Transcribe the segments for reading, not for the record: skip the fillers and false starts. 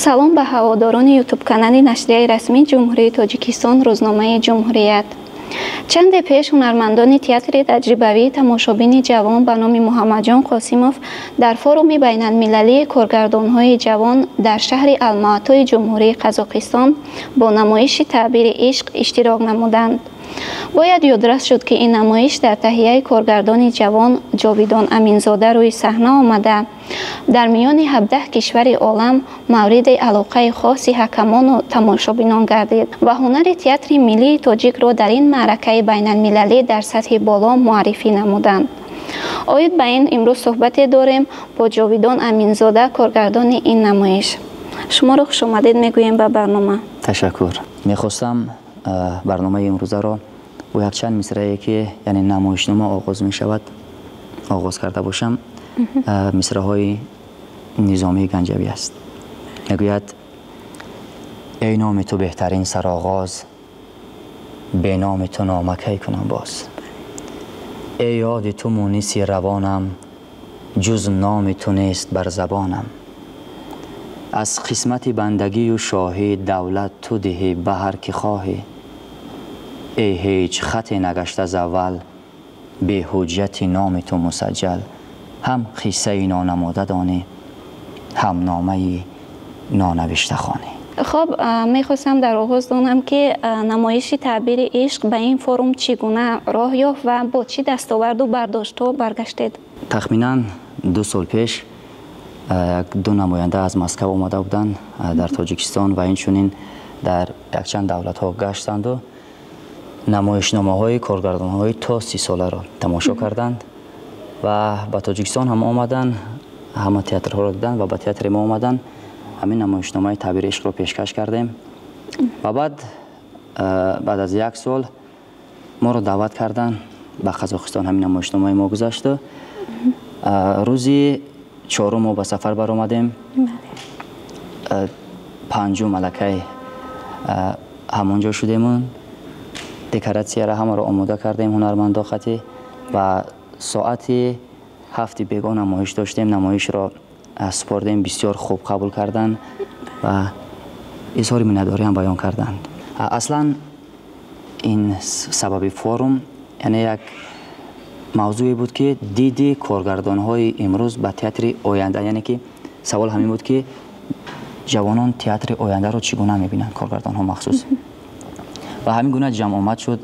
Салом ба ҳаводорони ютуб-канали нашрияи расмии Ҷумҳурии Тоҷикистон, рӯзномаи Ҷумҳурият. Чанде пеш ҳунармандони театри таҷрибавии тамошобини ҷавон ба номи Муҳаммадҷон Қосимов дар форуми байналмилалии коргардонҳои ҷавон дар шаҳри Алмаатои Ҷумҳурии Қазоқистон бо намоиши Таъбири ишқ иштирок намуданд. Бояд ёдрас шуд, ки ин намоиш дар таҳияи коргардони ҷавон Ҷовидон Аминзода рӯи саҳна омада, дар миёни 17 кишвари олам мавриди алоқаи хоси ҳакамону тамошобинон гардид ва ҳунари театри миллии тоҷикро дар ин маъракаи байналмилалӣ дар сатҳи боло муаррифӣ намуданд. Оид ба ин имрӯз суҳбате дорем бо Ҷовидон Аминзода, коргардони ин намоиш. Шуморо хушомадед мегӯем ба барнома. Ташаккур. Мехостам барномаи имрӯзаро бо якчанд мисрае, ки яъне намоишнома оғоз мешавад, оғоз карда бошам. Мисраҳои Низомии Ганҷавӣ аст. Мегӯяд: эй номи ту беҳтарин сароғоз, бе номи ту нома кай кунам боз. Эй ёди ту муниси равонам, ҷуз номи ту нест бар забонам. Аз қисмати бандагию шоҳӣ, давлат ту диҳӣ ба ҳар ки хоҳӣ. Эй ҳеҷ хате нагашта аз аввал, беҳуҷҷати номи ту мусаҷҷал. Ҳам қиссаи нонамода донӣ, ҳам номаи нонавишта хонӣ. Хоб, мехостам дар оғоз донам, ки намоиши Таъбири ишқ ба ин форум чӣ гуна роҳ ёфт ва бо чӣ дастоварду бардоштҳо баргаштед? Тахминан 2 сол пеш ду намоянда аз Москав омада буданд дар Тоҷикистон ва инчунин дар якчанд давлатҳо гаштанду намоишномаҳои коргардонҳои то 30 соларо тамошо карданд ва ба Тоҷикистон ҳам омаданд, ҳама театрҳоро диданд ва ба театри мо омаданд. Ҳамин намоишномаи Таъбири ишқро пешкаш кардем ва баъд аз як сол моро даъват карданд ба Қазоқистон. Ҳамин намоишномаи мо гузашту рӯзи чорум мо ба сафар баромадем. Панҷум аллакай ҳамон ҷо шудему декоратсияро ҳамаро омода кардем, ҳунармандо хати, ва соати 7-и бегоҳ намоиш доштем. Намоишро супордем, бисёр хуб қабул карданд ва изҳори миннатдориам баён карданд. Аслан ин сабаби форум яъне як мавзӯе буд, ки диди коргардонҳои имрӯз ба театри оянда, яъне ки савол ҳамин буд, ки ҷавонон театри ояндаро чӣ гуна мебинанд, коргардонҳо махсус. Ва ҳамин гуна ҷамъомад шуд,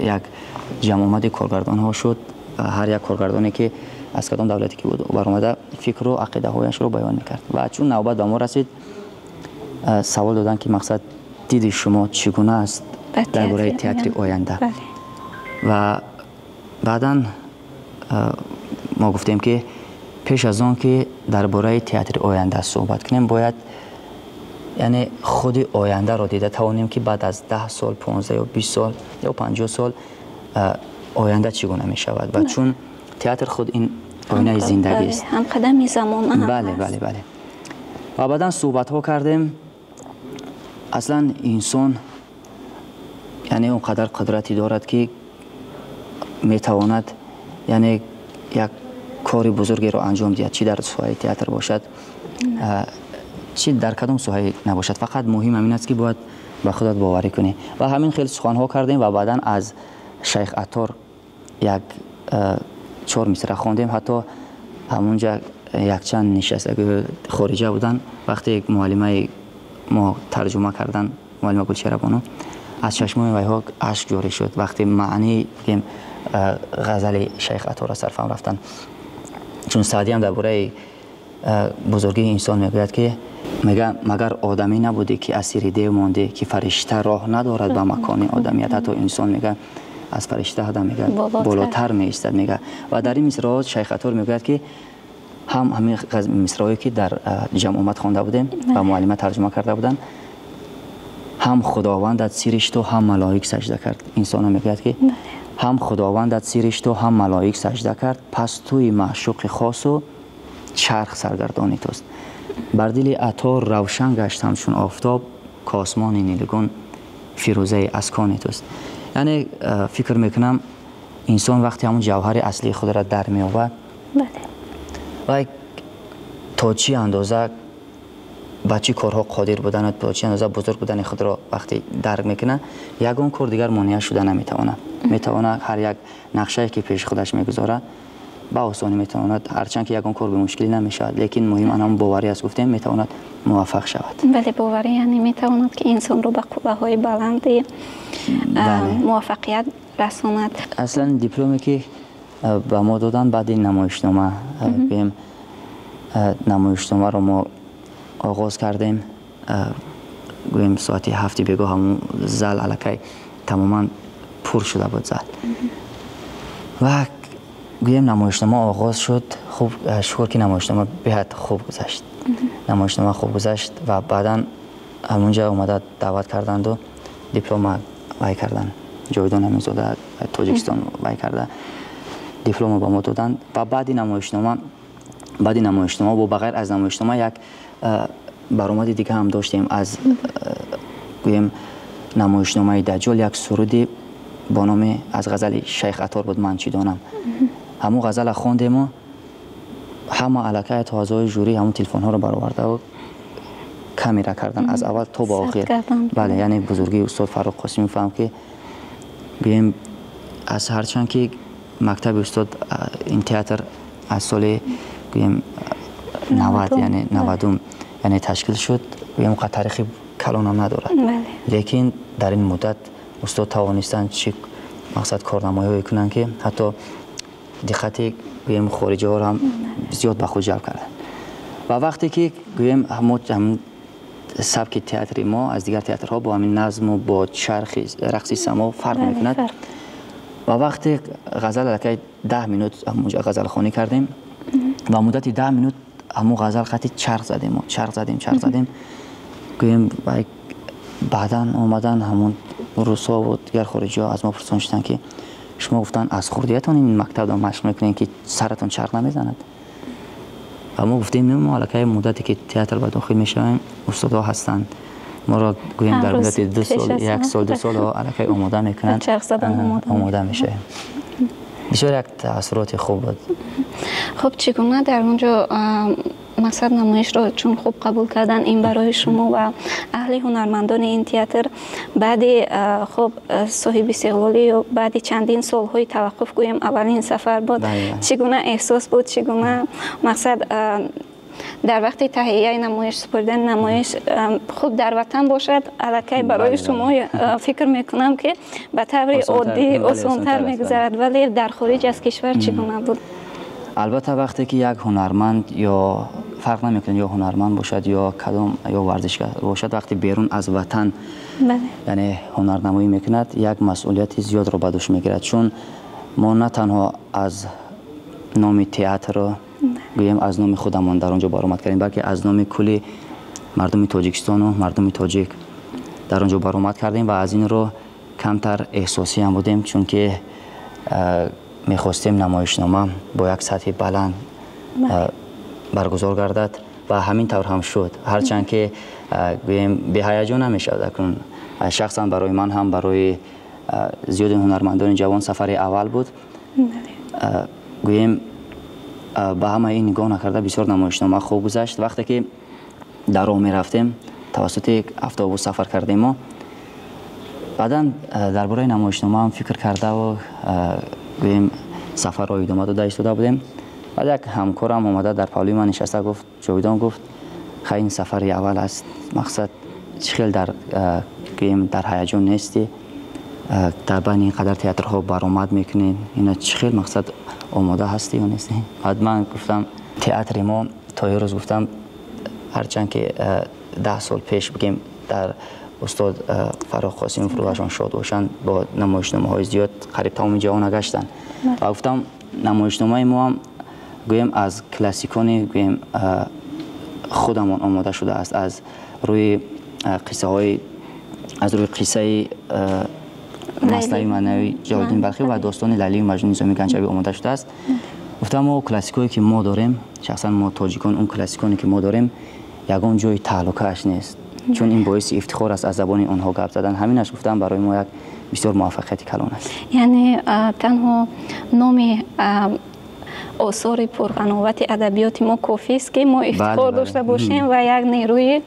як ҷамъомади коргардонҳо шуд. Ҳар як коргардоне, ки аз кадом давлате ки буд, баромада фикру ақидаҳояшро баён мекард. Ва чун навбат ба мо расид, савол доданд, ки мақсад диди шумо чӣ гуна аст дар бораи театри оянда. Ва баъдан мо гуфтем, ки пеш аз он ки дар бораи театри оянда суҳбат кунем, бояд яъне худи ояндаро дида тавонем, ки баъд аз 10 сол, 15 ё 20 сол ё 50 сол оянда чӣ гуна мешавад. Ва чун театр худ ин оинаи зиндагист. Ҳамқадами замона. Бале. Ва баъдан суҳбатҳо кардем. Аслан инсон яъне он қадар қудрате дорад, ки метавонад яъне як кори бузургеро анҷом диҳад, чӣ дар соҳаи театр бошад, чӣ дар кадом соҳае набошад. Фақат муҳим ҳамин аст, ки бояд ба худат боварӣ кунӣ. Ва ҳамин хел суханҳо кардем ва баъдан аз Шайх Аттор як чор мисра хондем. Ҳатто ҳамунҷа якчанд нишаста хориҷа буданд. Вақте муаллимаи мо тарҷума кардан, муаллима Гулчеҳрабону, аз чашмои вайҳо ашк ҷорӣ шуд, вақте маънии ғазали Шайх Атторро сарфаҳм рафтанд. Чун Саъдиам дар бораи бузургии инсон мегӯяд, ки мега: магар одамӣ набудӣ, ки асири дев мондӣ, ки фаришта роҳ надорад ба макони одамият. Ҳатто инсон, мега, аз фаришта ҳада, мега, болотар меистад, мега. Ва дар ин мисраҳо Шайх Аттор мегӯяд, ки ҳам ҳамин мисраҳое, ки дар ҷамъомад хонда будем ва муаллима тарҷума карда буданд: ҳам Худовандат сиришту, ҳам малоик сажда кард. Инсона мегӯяд, ки ҳам Худовандат сиришту, ҳам малоик сажда кард, пас туи маъшуқи хосу чарх саргардони туст. Бар дили Аттор равшан гашт ҳамчун офтоб, космони нилгун фирӯзаи аскони туст. Яъне фикр мекунам, инсон вақте ҳамун ҷавҳари аслии худро дар меёбад, вай то чӣ андоза ба чӣ корҳо қодир будан ва то чӣ андоза бузург будани худро вақте дарк мекунад, ягон кор дигар монеа шуда наметавонад. Метавонад ҳар як нақшае ки пеши худаш мегузорад, ба осонӣ метавонад, ҳарчанд ки ягон кор бе мушкилӣ намешавад, лекин муҳим ана ҳамон боварӣ аст, гуфтем, метавонад муваффақ шавад. Бале, боварӣ яъне метавонад, ки инсонро ба қуллаҳои баланди муваффақият расонад. Аслан дипломе ки ба мо доданд баъди намоишнома, гӯем, намоишномаро мо оғоз кардем, гӯем, соати 7-и бегоҳ ҳамон зал аллакай тамоман пур шуда буд зал ва, гӯем, намоишнома оғоз шуд. Хуб, шукр, ки намоишнома беҳад хуб гузашт, намоишнома хуб гузашт ва баъдан ҳамонҷа омада даъват карданду диплома вай карданд. Ҷовидон Аминзода Тоҷикистон вай карда, диплома ба мо доданд. Ва баъди намоишнома бо ба ғайр аз намоишнома як баромади дига ҳам доштем. Аз, гӯем, намоишномаи Даҷҷол як суруди бо номи аз ғазали Шайх Аттор буд, «Ман чӣ донам». Ҳамун ғазала хондему ҳама аллакай то аъзои жюри ҳамун телефонҳоро баровардаву камера кардан аз аввал то ба охир. Бале, яъне бузургии устод Фаррух Қосимов фаҳм, ки, гӯем, аз ҳарчанд ки мактаби устод, ин театр аз соли, гӯем, 90, яъне 90-ум, яъне ташкил шуд, гӯем, қад таърихи калонам надорад, лекин дар ин муддат устод тавонистанд чӣ мақсад корнамоиҳое кунанд, ки ҳатто диққати, гӯем, хориҷиҳоро ҳам зиёд ба худ ҷалб карданд. Ва вақте ки, гӯем, мо сабки театри мо аз дигар театрҳо бо ҳамин назму бо чархи рақси само фарқ мекунад. Ва вақте ғазал аллакай 10 минут ҳамонҷа ғазалхонӣ кардем ва муддати 10 минут ҳамон ғазал хати чарх задем, чарх задем, чарх задем, гӯем, баъдан омадан ҳамон русҳо дигар хориҷиҳо аз мо пурсон шуданд, ки шумо, гуфтанд, аз хурдиятон ин мактабро машқ мекунед, ки саратон чарх намезанад? Ва мо гуфтем, не, мо аллакай муддате ки театр ба дохил мешавем, устодҳо ҳастанд, моро, гӯем, дар муддати 2 сол, як сол, 2 сол аллакай омода мекунанд, омода мешавем. Бисёр як таассуроти хуб буд. Хуб, чӣ гуна дар он ҷо, мақсад, намоишро чун хуб қабул кардан, ин барои шумо ва аҳли ҳунармандони ин театр баъди, хуб, соҳиби истиқлолӣ ё баъди чандин солҳои таваққуф, гӯем, аввалин сафар буд, чӣ гуна эҳсос буд? Чӣ гуна, мақсад, дар вақти таҳияи намоиш, супоридани намоиш, хуб, дар ватан бошад, аллакай барои шумо, фикр мекунам, ки ба таври оддӣ осонтар мегузарад, вале дар хориҷ аз кишвар чӣ гуна буд? Албатта, вақте ки як ҳунарманд, ё фарқ намекунад, ё ҳунарманд бошад, ё кадом, ё варзишгар бошад, вақте берун аз ватан, яъне, ҳунарнамоӣ мекунад, як масъулияти зиёдро ба дӯш мегирад, чун мо на танҳо аз номи театрро, гӯем, аз номи худамон дар он ҷо баромад кардем, балки аз номи кулли мардуми Тоҷикистону мардуми тоҷик дар он ҷо баромад кардем. Ва аз ин рӯ камтар эҳсосӣ ҳам будем, чунки мехостем намоишнома бо як сатҳи баланд баргузор гардад ва ҳамин тавр ҳам шуд. Ҳарчанд ки, гӯем, беҳаяҷон намешавад. Акнун шахсан барои ман ҳам, барои зиёди ҳунармандони ҷавон сафари аввал буд. Гӯем, ба ҳамаи ин нигоҳ накарда, бисёр намоишнома хуб гузашт. Вақте ки дар роҳ мерафтем, тавассути автобус сафар кардем мо, баъдан дар бораи намоишномаам фикр кардаву, гӯем, сафарро идома дода истода будем. Баъд як ҳамкорам омада дар павлӯи ман нишаста гуфт: «Ҷовидон, — гуфт, — хай, ин сафари аввал аст, мақсад, чӣ хел дар, гӯем, дар ҳаяҷон нестӣ? Дар байни ин қадар театрҳо баромад мекунед, ина чӣ хел, мақсад, омода ҳастӣ ё нестӣ?» Баъд ман гуфтам, театри мо то имрӯз, гуфтам, ҳарчанд ки 10 сол пеш, бигем, дар устод Фаррух Қосимов, рӯҳашон шод бошанд, бо намоишномаҳои зиёд қариб тамоми ҷаҳона гаштанд, ва гуфтам, намоишномаи мо ҳам, гӯем, аз классикони, гӯем, худамон омода шудааст, аз рӯи қиссаҳои, аз рӯи қиссаи Маснавии маънавии Ҷалолиддин Балхӣ ва достони Лайлию Маҷнун Низомии Ганҷавӣ омода шудааст. Гуфтам, мо классикое ки мо дорем, шахсан мо тоҷикон, он классиконе ки мо дорем, ягон ҷои таҳлукааш нест, чун ин боиси ифтихор аст аз забони онҳо гап задан. Ҳаминаш, гуфтам, барои мо як бисёр муваффақияти калон аст. Яъне танҳо номи Осори пурғановати адабиёти мо кофист, ки мо ифтихор дошта бошем ва як нерӯи,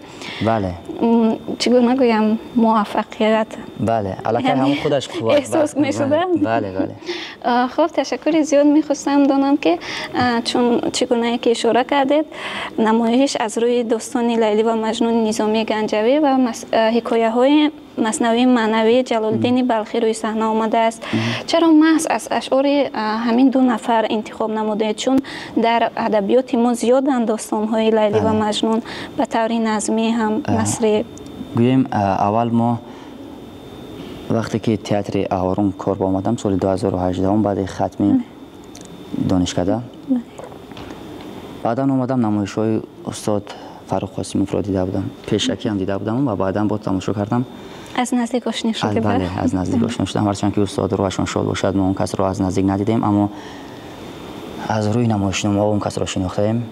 чӣ гуна гӯям, муваффақият Бале, аллакай ҳамон худаш қувват эҳсос мешуда. Бале, бале. Хуб, ташаккури зиёд. Мехостам донам, ки чун чӣ гунае ки ишора кардед, намоиш аз рӯи достони Лайлӣ ва Маҷнуни Низомии Ганҷавӣ ва ҳикояҳои Маснавии маънавии Ҷалолиддини Балхӣ рӯи саҳна омадааст. Чаро маҳз аз ашъори ҳамин ду нафар интихоб намудед, чун дар адабиёти мо зиёданд достонҳои Лайлӣ ва Маҷнун ба таври назмӣ ҳам, насрӣ? Гӯем, аввал мо вақте ки театри Аҳорун кор ба омадам, соли 2018, баъди хатми донишкада, баъдан омадам, намоишҳои устод Фаррух Қосимовро дида будам, пешакиам дида будам ва баъдан боз тамошо кардам. Аз наздик ошно шудед? Бале, аз наздик ошно шудам. Ҳарчанд ки устод, рӯҳашон шод бошад, мо он касро аз наздик надидем, аммо аз рӯи намоишномаҳо он касро шинохтаем.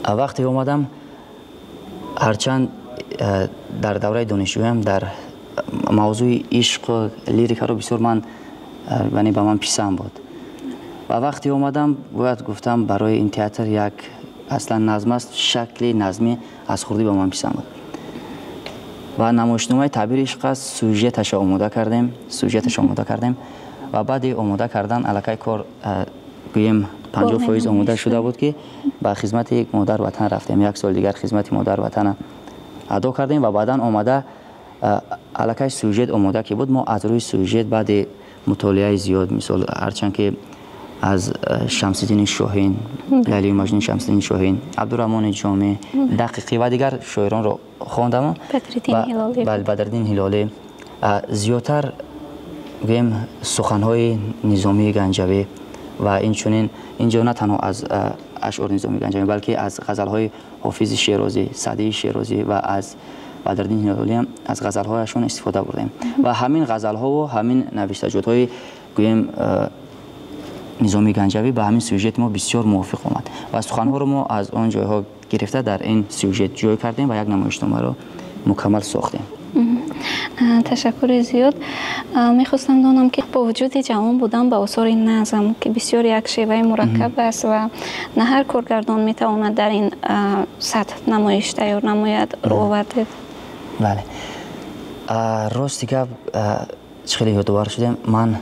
Вақте омадам, ҳарчанд дар давраи донишҷӯям дар мавзӯи ишқу лирикаро бисёр ман, яъне ба ман писанд буд, ва вақте омадам, бояд гуфтам, барои ин театр як аслан назм аст, шакли назмӣ аз хурдӣ ба ман писанд буд ва намоишномаи Таъбири ишқ аст. Сюжеташа омода кардем ва баъди омода кардан аллакай кор, гӯем, 50% омода шуда буд, ки ба хизмати модар ватан рафтем. Як соли дигар хизмати модар ватана адо кардем ва баъдан омада, аллакай сюжет омода ки буд, мо аз рӯи сюжет баъди мутолиаи зиёд, мисол, ҳарчанд ки аз Шамсиддини Шоҳин, Лайлию Маҷнуни Шамсиддини Шоҳин, Абдураҳмони Ҷомӣ, Дақиқӣ ва дигар шоиронро хондам, Бадриддин Ҳилолӣ, зиёдтар, гӯем, суханҳои Низомии Ганҷавӣ ва инчунин инҷо на танҳо аз ашъори Низомии Ганҷавӣ, балки аз ғазалҳои Ҳофизи Шерозӣ, Саъдии Шерозӣ ва аз Бадриддин Ҳилолиам аз ғазалҳояшон истифода бурдем ва ҳамин ғазалҳову ҳамин навиштаҷотҳои, гӯем, Низомии Ганҷавӣ ба ҳамин сюжет мо бисёр мувофиқ омад ва суханҳоро мо аз он ҷойҳо гирифта, дар ин сюжет ҷой кардем ва як намоишномаро мукаммал сохтем. Ташаккури зиёд. Мехостам донам, ки бо вуҷуди ҷавон будан, ба осори назм, ки бисёр як шеваи мураккаб аст ва на ҳар коргардон метавонад дар ин сатҳ намоиш тайёр намояд, рӯ овардед? Бале, рости гап, чӣ хеле ёдовар шудем, ман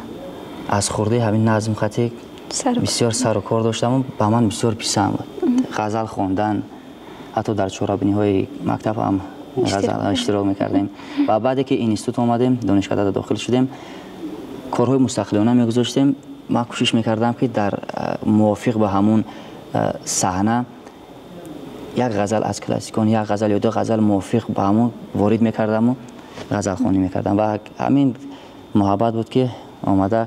аз хурдӣ ҳамин назм хати бисёр сару кор доштаму ба ман бисёр писанд буд ғазал хондан. Ҳатто дар чорабиниҳои мактаб ҳам иштирок мекардем ва баъде ки институт омадем, донишкадада дохил шудем, корҳои мустақилона мегузоштем. Ман кӯшиш мекардам, ки дар мувофиқ ба ҳамун саҳна як ғазал аз классикон, як ғазал ё ду ғазал мувофиқ ба ҳамун ворид мекардаму ғазалхонӣ мекардам. Ва ҳамин муҳаббат буд, ки омада,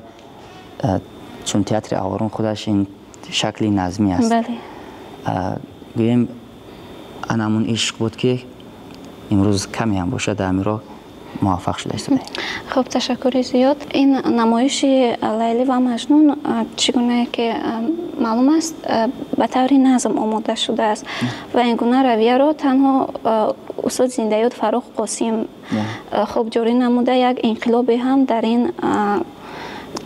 чун театри Аҳорун худаш ин шакли назмӣ аст, гӯем, анамун ишқ буд, ки имрӯз каме ҳам бошад, дар ҳамин роҳ муваффақ шуда истодаем. Хуб, ташаккури зиёд. Ин намоиши Лайлӣ ва Маҷнун, чӣ гунае ки маълум аст, ба таври назм омода шудааст ва ин гуна равияро танҳо устод зиндаёд Фаррух Қосим хуб ҷорӣ намуда, як инқилобе ҳам дар ин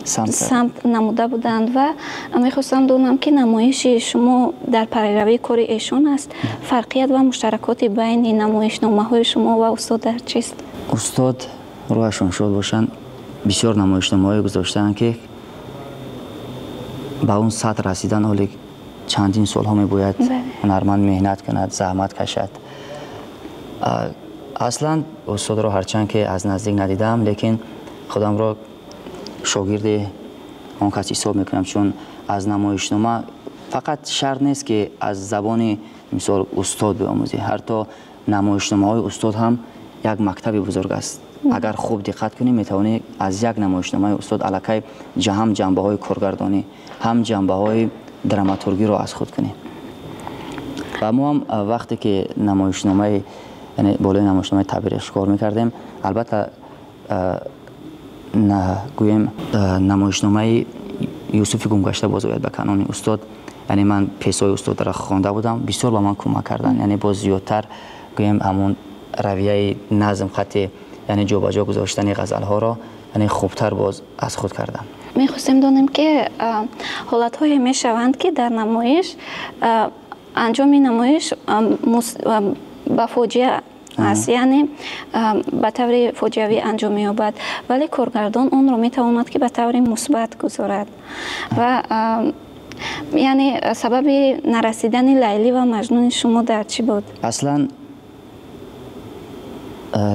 самт намуда буданд. Ва мехостам донам, ки намоиши шумо дар пайравии кори эшон аст. Фарқият ва муштаракоти байни намоишномаҳои шумо ва устод дар чист? Устод, рӯҳашон шод бошанд, бисёр намоишномаҳое гузоштаанд, ки ба он сатҳ расидан ҳоле чандин солҳо мебояд ҳунарманд меҳнат кунад, заҳмат кашад. Аслан устодро ҳарчанд ки аз наздик надидаам, лекин худамро шогирди он кас ҳисоб мекунам, чун аз намоишнома фақат шарт нест, ки аз забони, мисол, устод биомӯзӣ. Ҳатто намоишномаҳои устод ҳам як мактаби бузург аст. Агар хуб диққат кунӣ, метавонӣ аз як намоишномаи устод аллакай ҳам ҷанбаҳои коргардонӣ, ҳам ҷанбаҳои драматургиро аз худ кунӣ. Ва мо ҳам вақте ки намоишномаи, яъне болои намоишномаи Таъбири ишқ кор мекардем, албатта, гӯем, намоишномаи Юсуфи гумгашта боз ояд ба Канони устод, яъне ман пьесаҳои устодро хонда будам, бисёр ба ман кӯмак карданд, яъне боз зиёдтар, гӯем, ҳамон равияи назм хати, яъне ҷобаҷо гузоштани ғазалҳоро, яъне хубтар боз аз худ кардам. Мехостем донем, ки ҳолатҳое мешаванд, ки дар намоиш анҷоми намоиш ба фоҷиа аст, яъне ба таври фоҷиавӣ анҷом меёбад, вале коргардон онро метавонад, ки ба таври мусбат гузорад. Ва яъне сабаби нарасидани Лайлӣ ва Маҷнуни шумо дар чӣ буд? Аслан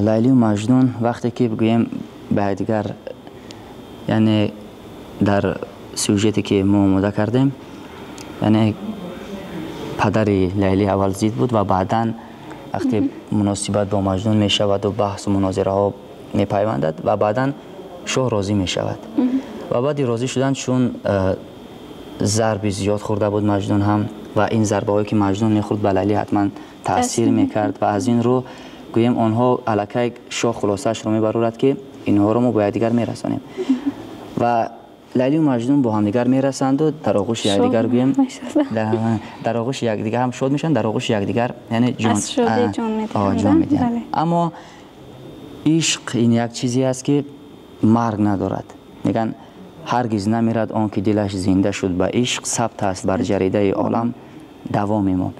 Лайлию Маҷнун вақте ки бигӯем ба якдигар, яъне дар сюжете ки мо омода кардем, яъне падари Лайлӣ аввал зид буд ва баъдан вақте муносибат бо Маҷнун мешаваду баҳсу мунозираҳо мепайвандад ва баъдан шоҳ розӣ мешавад. Ва баъди розӣ шудан, чун зарби зиёд хӯрда буд Маҷнун ҳам, ва ин зарбаҳое ки Маҷнун мехӯрд, ба Лайлӣ ҳатман таъсир мекард, ва аз ин рӯ гӯем онҳо аллакай шоҳ хулосаашро мебарорад, ки инҳоро мо бо якдигар мерасонем. Ва Лайлию Маҷнун бо ҳамдигар мерасанду дар оғӯши якдигар, гӯем, дар оғӯши якдигар ҳам шод мешаванд, дар оғӯши якдигар яъне ҷон медиҳанд. Аммо ишқ ин як чизе аст, ки марг надорад. Мегӯянд, ҳаргиз намирад он ки дилаш зинда шуд ба ишқ, сабт аст бар ҷаридаи олам давоми мо.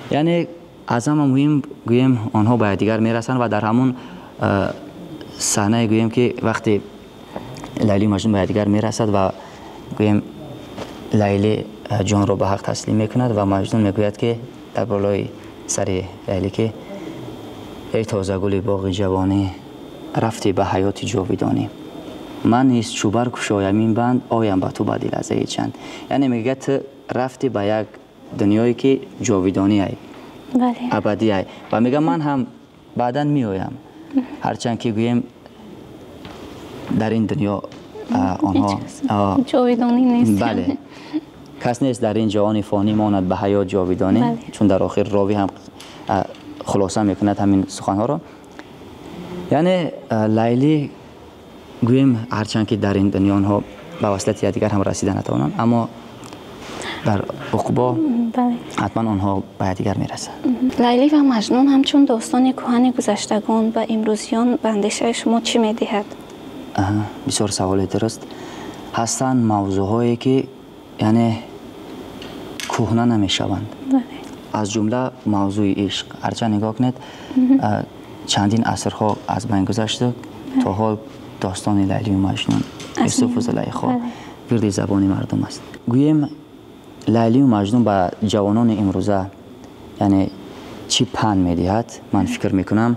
Яъне аз ҳама муҳим, гӯем, онҳо ба якдигар мерасанд ва дар ҳамун саҳнае, гӯем, ки вақте Лайлию Маҷнун ба якдигар мерасад ва гӯем Лайлӣ ҷонро ба ҳақ таслим мекунад ва Маҷнун мегӯяд, ки дар болои сари Лайлӣ, ки эй тозагули боғи ҷавонӣ, рафтӣ ба ҳаёти ҷовидонӣ, ман низ чӯ баркушоям ин банд, оям ба ту баъди лаҳзаи чанд. Яъне мегӯяд, ту рафтӣ ба як дунёе ки ҷовидониай, абадиай, ва мегӯям, ман ҳам баъдан меоям. Ҳарчанд ки гӯем дар ин дунё онҳо ҷовидонӣ нест. Бале, кас нест дар ин ҷаҳони фонӣ монад ба ҳаёт ҷовидонӣ, чун дар охир ровӣ ҳам хулоса мекунад ҳамин суханҳоро. Яъне Лайлӣ, гӯем, ҳарчанд ки дар ин дунё онҳо ба васлати якдигар ҳам расида натавонанд, аммо дар уқбо ҳатман онҳо ба якдигар мерасанд. Лайлӣ ва Маҷнун ҳамчун достони кӯҳани гузаштагон ба имрӯзиён ба андешаи шумо чӣ медиҳад? Бисёр саволи дуруст. Ҳастанд мавзӯъҳое, ки яъне кӯҳна намешаванд, аз ҷумла мавзӯи ишқ. Ҳарчанд нигоҳ кунед, чандин асрҳо аз байн гузашту то ҳол достони Лайлию Маҷнун, Юсуфу Зулайхо вирди забони мардум аст. Гӯем, Лайлию Маҷнун ба ҷавонони имрӯза яъне чӣ панд медиҳад? Ман фикр мекунам,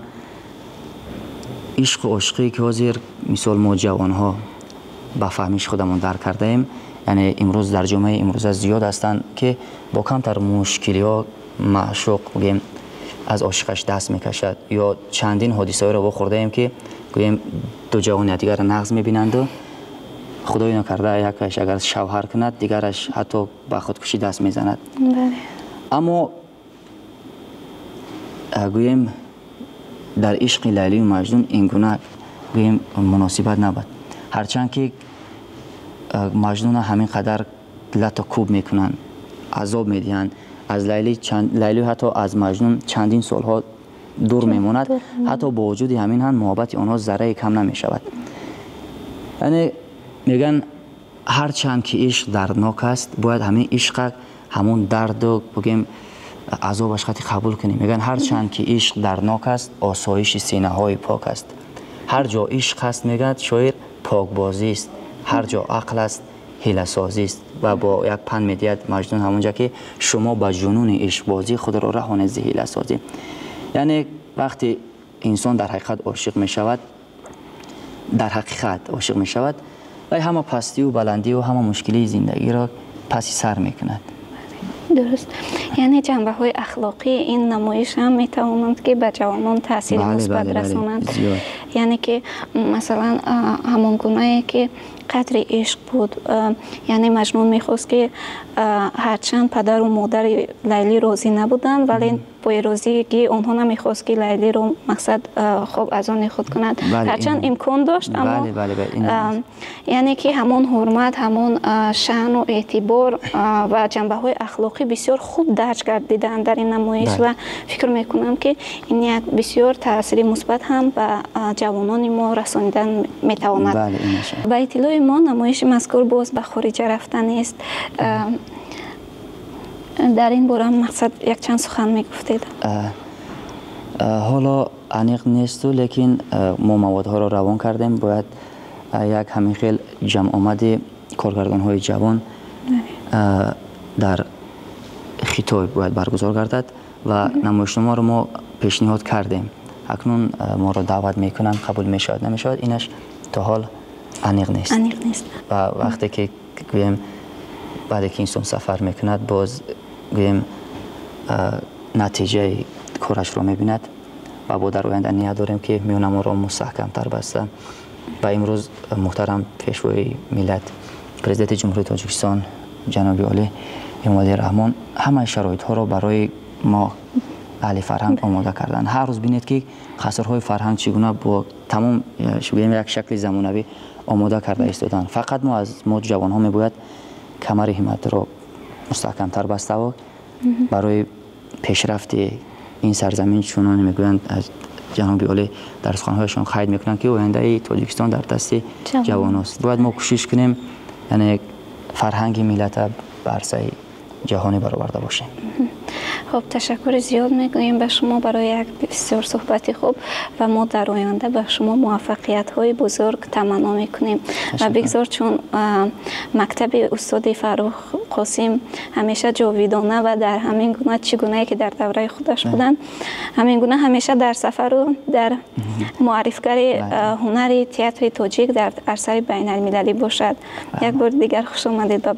ишқу ошиқие ки ҳозир, мисол, мо ҷавонҳо ба фаҳмиши худамон дарк кардаем, яъне имрӯз дар ҷомеаи имрӯза зиёд ҳастанд, ки бо камтар мушкилиҳо маъшуқ, гӯем, аз ошиқаш даст мекашад, ё чандин ҳодисаҳоеро вохӯрдаем, ки гӯем ду ҷавон якдигарро нағз мебинанду худои накарда якаш агар шавҳар кунад, дигараш ҳатто ба худкушӣ даст мезанад. Аммо гӯем дар ишқи Лайлию Маҷнун ин гуна, гӯем, муносибат набуд. Ҳарчанд ки Маҷнуна ҳамин қадар лату кӯб мекунанд, азоб медиҳанд, аз Лайлӣ ҳатто аз Маҷнун чандин солҳо дур мемонад, ҳатто бо вуҷуди ҳамин ҳам муҳаббати онҳо заррае кам намешавад. Яъне мегӯянд, ҳарчанд ки ишқ дарднок аст, бояд ҳамин ишқа ҳамон дарду, бигӯем, азобаш қати қабул кунем. Мегӯянд, ҳарчанд ки ишқ дарднок аст, осоиши синаҳои пок аст. Ҳар ҷо ишқ аст, мегӯяд шоир, покбозист, ҳар ҷо ақл аст, ҳиласозист. Ва бо як панд медиҳад Маҷнун ҳамонҷа, ки шумо ба ҷунуни ишқбозӣ худро раҳонед зи ҳиласозӣ. Яъне вақте инсон дар ҳақиқат ошиқ мешавад, дар ҳақиқат ошиқ мешавад, вай ҳама пастию баландию ҳама мушкилии зиндагиро паси сар мекунад. Дуруст, яъне ҷанбаҳои ахлоқии ин намоиш ҳам метавонанд, ки ба ҷавонон таъсири мусбат расонанд, яъне ки масалан ҳамон гунае ки қадри ишқ буд, яъне Маҷнун мехост, ки Ҳарчанд падару модари Лайлӣ розӣ набуданд, вале бо розигии онҳо намехост, ки Лайлиро мақсад хоб аз они худ кунад. Ҳарчанд имкон дошт, аммо яъне ки ҳамон ҳурмат, ҳамон шаъну эътибор ва ҷанбаҳои ахлоқӣ бисёр хуб дарҷ гардиданд дар ин намоиш ва фикр мекунам, ки ин як бисёр таъсири мусбат ҳам ба ҷавонони мо расонидан метавонад. Ба иттилои мо, намоиши мазкур боз ба хориҷа рафтанист. Дар ин бора мақсад якчанд сухан мегуфтед. Ҳоло аниқ несту, лекин мо маводҳоро равон кардем. Бояд як ҳамин хел ҷамъомади коргардонҳои ҷавон дар Хитой бояд баргузор гардад ва намоишномаро мо пешниҳод кардем. Акнун моро даъват мекунанд, қабул мешавад, намешавад, инаш то ҳол аниқ нест. Аниқ нест. Ва вақте ки гӯем, баъде ки инсон сафар мекунад, боз гӯем, натиҷаи корашро мебинад. Ва бо дар оянда ният дорем, ки миёнамонро мустаҳкамтар баста ва имрӯз муҳтарам Пешвои миллат, Президенти Ҷумҳурии Тоҷикистон, ҷаноби олӣ Эмомалӣ Раҳмон ҳамаи шароитҳоро барои мо аҳли фарҳанг омода карданд. Ҳар рӯз бинед, ки қасрҳои фарҳанг чӣ гуна бо тамом, гӯем, як шакли замонавӣ омода карда истоданд. Фақат мо аз мо ҷавонҳо мебояд камари ҳимматро мустаҳкамтар баставу барои пешрафти ин сарзамин, чуноне мегӯянд, аз ҷаноби олӣ дар суханҳояшон қайд мекунанд, ки ояндаи Тоҷикистон дар дасти ҷавоност. Бояд мо кӯшиш кунем, яъне фарҳанги миллата ба арсаи ҷаҳонӣ бароварда бошем. Хуб, ташаккури зиёд мегӯем ба шумо барои як бисёр суҳбати хуб ва мо дар оянда ба шумо муваффақиятҳои бузург таманно мекунем ва бигзор, чун мактаби устоди Фаррух Қосим ҳамеша ҷовидона ва дар ҳамин гуна, чӣ гунае ки дар давраи худаш буданд, ҳамин гуна ҳамеша дар сафару дар муаррифгари ҳунари театри тоҷик дар арсаи байналмилалӣ бошад. Як бори дигар хуш омадед ба